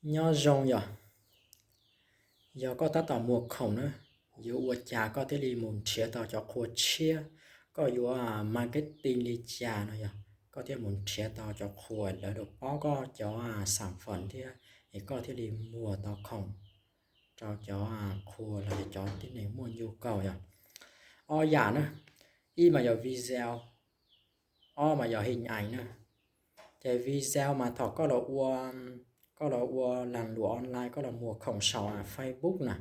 Nyob zoo yog, yog koj tab tom muag khoom na, yuav ua cas koj thiaj li mus nrhiav tau cov qhua tshiab, koj yuav marketing li cas no yog koj thiaj mus nrhiav tau cov qhua lawv paub koj cov xaam fam thiab es koj thiaj li muag tau khoom rau cov qhua los yog cov tib neeg muaj ncu kaus yog. Ob yam na, ib mas yog video, ob mas yog hình ảnh na. Ces video mas thaum koj los ua, koj los ua lam luam online, koj los muag khoom saum Facebook na,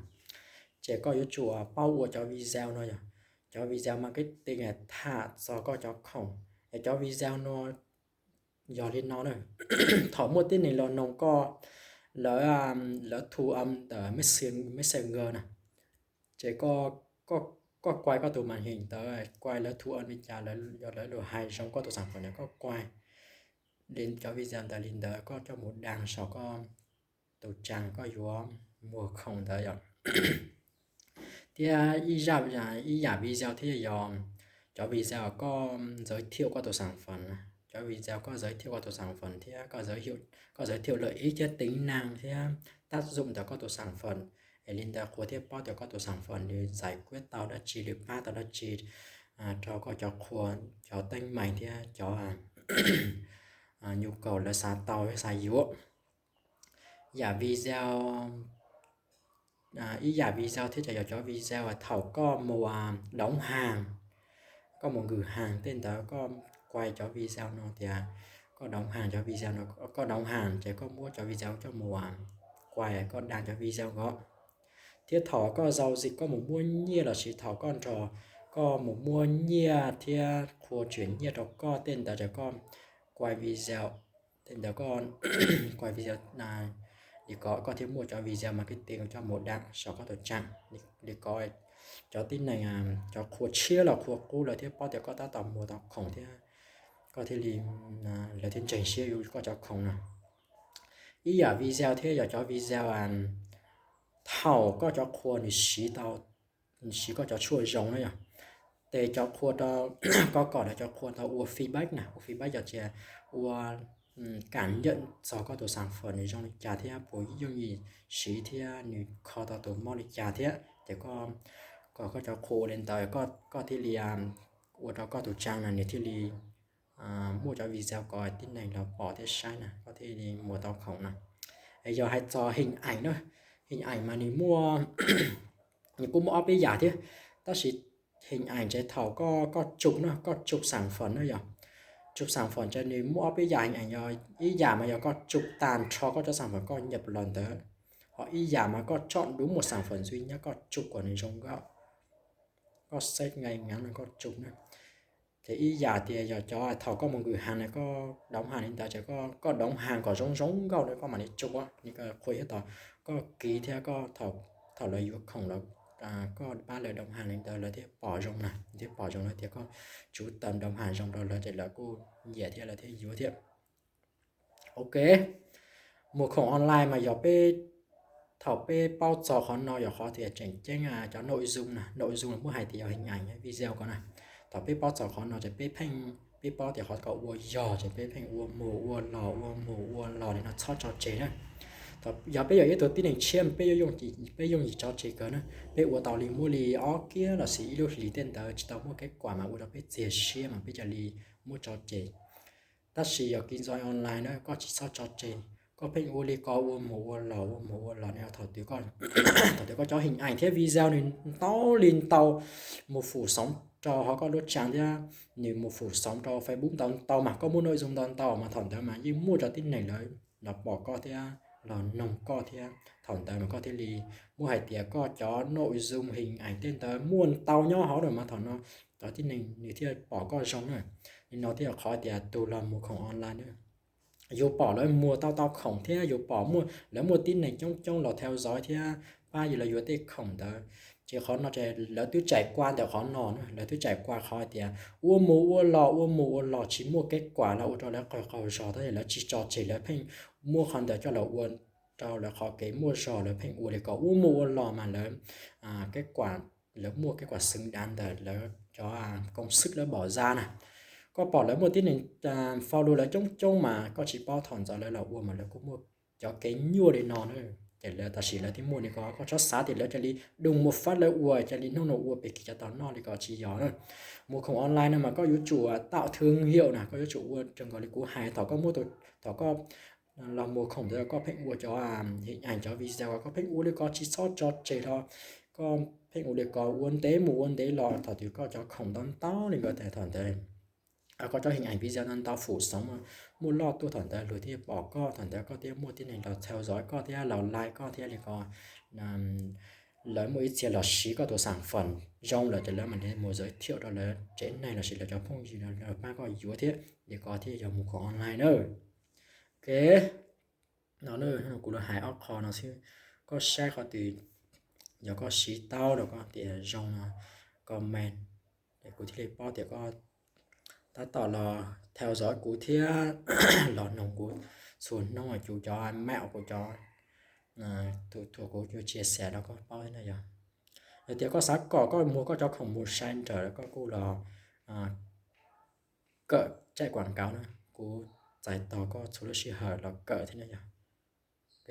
ces koj yuav tsum paub ua cov video no yog, cov video marketing tham txog koj cov khoom. Es cov video no yog li no na, thaum muaj tib neeg los noog koj, lawv, lawv thu âm ntawm Messenger na, ces koj, koj kuai koj tus màn hình ntawd, kuai lawv thu âm li cas, yog lawv lus hais zoo koj tus xaam fam ntawd koj kuai li cov video ntawd li ntawd koj coj mus đăng saum koj tus trang koj yuav muag khoom ntawd yom. Thiab ib yam video thiab yog cov video koj giới thiệu koj tus xaam fam, cov video koj giới thiệu koj tus xaam fam thiab koj giới thiệu lợi ích thiab tính năng thiab tác dụng ntawm koj tus xaam fam, es li ntawd qhua thiaj paub tias koj tus xaam fam nws giải quyết tau dab tsi, nws pab tau dab tsi rau koj cov qhua, cov teeb meem thiab cov nhu cầu lawv xav tau thiab xav yuav. Yam video, ib yam video thiab ces yog cov video thaum koj mus đóng hàng, koj mus nkws hàng tej ntawd koj kuai cov video no tias koj đóng hàng cov video no, koj đóng hàng ces koj muab cov video coj mus kuai koj đăng cov video ko. Thiab thaum koj giao dịch koj mus muab nyiaj lossis thaum koj nrog koj mus muab nyiaj thiab qhua chuyển nyiaj rau koj tej ntawd ces koj kuai video, tej ntawd koj kuai video li ko koj thiaj muaj cov video marketing coj mus đăng saum koj tus trang li ko, cov tib neeg, cov qhua tshiab los qhua qub lawv thiaj paub tias koj tab tom muag tau khoom thiab koj thiaj li, lawv thiaj ntseeg siab yuav koj cov khoom no. Ib yam video thiab yog cov video thaum koj cov qhua nws siv tau, siv koj cov tshuaj zoo na yog, ces cov qhua, koj kom lawv cov qhua tau ua feedback na, ua feedback yog tias ua cảm nhận txog koj tus xaam fam nws zoo li cas thiab puas yooj yim siv thiab nws kho tau tus mob li cas thiab ces koj kom koj cov qhua ua li ntawd koj thiaj li ua rau koj tus trang no nws thiaj li muaj cov video kom tib neeg los pom thiab saib na koj thiaj li muag tau khoom no. Es yog hais txog hình ảnh na, hình ảnh mas nws muaj, nws kuj muaj ob peb yam thiab, tab sis hình ảnh ces thaum koj, koj chụp na, koj chụp sản phẩm na yog, chụp sản phẩm ces nws muaj ob peb yam hình ảnh yog, ib yam mas yog koj chụp tag nrho koj cov sản phẩm koj nhập los ntawd, ho ib yam mas koj chọn đúng một sản phẩm duy nhất koj chụp kom nws zoo nkauj, koj xếp ngay ngắn koj chụp na. Ces ib yam tias yog cov thaum koj mus nkws hàng na koj đóng hàng li ntawd ces koj đóng hàng kom zoo zoo nkauj na koj mam li chụp, nws qhua ib tog koj ký thiab koj, thaum lawv yuav khoom los koj pab lawv đóng hàng li ntawd lawv thiaj pom zoo na, thiaj pom zoo na tias koj chú tâm đóng hàng zoo rau lawv ces lawv kuj nyiam thiab lawv thiaj yuav thiab. Ok, muag khoom online mas yog peb, thaum peb paub txog qhov no yog qhov tias tseem ceeb cov nội dung na, nội dung muab hais tias yog hình ảnh video ko na. Thaum peb paub txog qhov no ces peb pheej, peb paub tias qhov kom ua yog ces peb pheej ua mus ua los ua mus ua los li no txhob tso tseg na. Yog peb yog ib tug tib neeg tshiab peb, peb yooj yim tso tseg kawg na. Peb ua tau li muaj li ob kiab los sis ib lub hlis tej ntawd tsis tau muaj kev kuam mas ua rau peb txiag siab mas peb cia li muab tso tseg. Tab sis yog kinh doanh online na koj tsis txhob tso tseg, koj pheej ua li ko ua mus ua los ua mus ua los no thaum twg, thaum twg koj cov hình ảnh thiab video nws ntau li ntau mus phủ sóng rau hauv koj lub trang thiab nws mus phủ sóng rau Facebook ntau ntau mas koj muaj nội dung ntau ntau mas thaum ntawd mas yeej muaj cov tib neeg lawv los pom koj thiab los noog koj thiab thaum ntawd mas koj thiaj li muab hais tias koj cov nội dung hình ảnh tej ntawd muaj ntau nyob hauv lawm mas thaum no cov tib neeg nws thiaj pom koj zoo na. Li no thiaj qhov tias tus los muag khoom online na yus pom lawv muag tau tau khoom thiab yus pom lawv muaj tib neeg coob coob los theo dõi thiab pab yus los yuav tej khoom ntawd. Ces qhov no ces lawv twb trải qua ntawm qhov no na, lawv twb trải qua qhov hais tias ua mus ua los ua mus ua los tsis muaj kev kuam los ua rau lawv qaug qaug zog tab sis lawv tsis tso tseg, lawv pheej muab qhov ntawd coj los ua rau lawv qhov kev muaj zog, lawv pheej ua li ko ua mus ua los mas lawv kev kuam, lawv muaj kev kuam xwm dav ntawm lawv cov công sức lawv bỏ ra na. Koj pom lawv muaj tib neeg follow lawv coob coob mas koj tsis paub thaum ntxov lawv los ua mas lawv kuj muaj cov kev nyuaj li no na. Ces lawv tam sim lawv thiaj muaj li ko, koj txhob xav tias lawv cia li doo mus fab lawv ua, cia li hnub no ua pem kiv cov tau noj li ko, tsis yog na. Mus khoom online no mas koj yuav tsum tạo thương hiệu na, koj yuav tsum ua raws nkaus li kuv hais. Thaum koj muaj, thaum koj los mus khoom ntawd koj pheej ua cov hình ảnh, cov video, koj pheej ua li ko, tsis txhob tso tseg los koj pheej ua li ko, ua ntev mus ua ntev los, thaum twg koj cov khoom ntau ntau li ko tas, thaum ntawd koj cov hình ảnh, video ntau ntau phủ sống, muaj loj tuaj, thaum ntawd luag thiaj pom koj, thaum ntawd koj thiaj muaj tib neeg los theo dõi koj thiab los like koj thiab li ko. Lawv muaj ib txhia los siv koj tus sản phẩm zoo lawm ces lawv mam li mus giới thiệu rau lawv tsev neeg lossis lawv cov phooj ywg no los pab koj yuav thiab. Li ko thiaj yog mus khoom online na. Ok, no kuv los hais ob qho no xwb. Koj saib qhov twg, yog koj siv tau los koj tias zoo no, comment, es kuv thiaj li paub tias koj tab tom los theo dõi kuv thiab los noog kuv txhua hnub, kuv cov mẹo, kuv cov, tus thuam kuv yuav chia sẻ rau koj paub thiab na yog. Yog tias koj xav kom koj muag koj cov khoom mus sai nrawm, koj kuj los kawm chạy quảng cáo na, kuv txais tos koj txhua lub sij hawm los kawm thiab na yog. Ok,